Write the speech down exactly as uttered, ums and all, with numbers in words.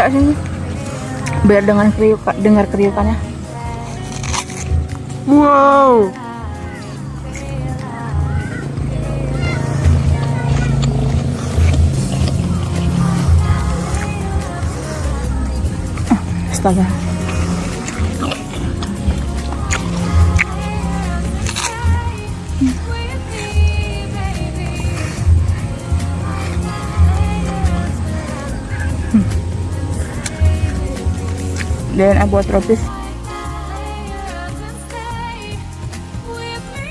Kat sini. Biar dengan kriuk, dengar kriukannya. Wow. Astaga. Dan abu tropis.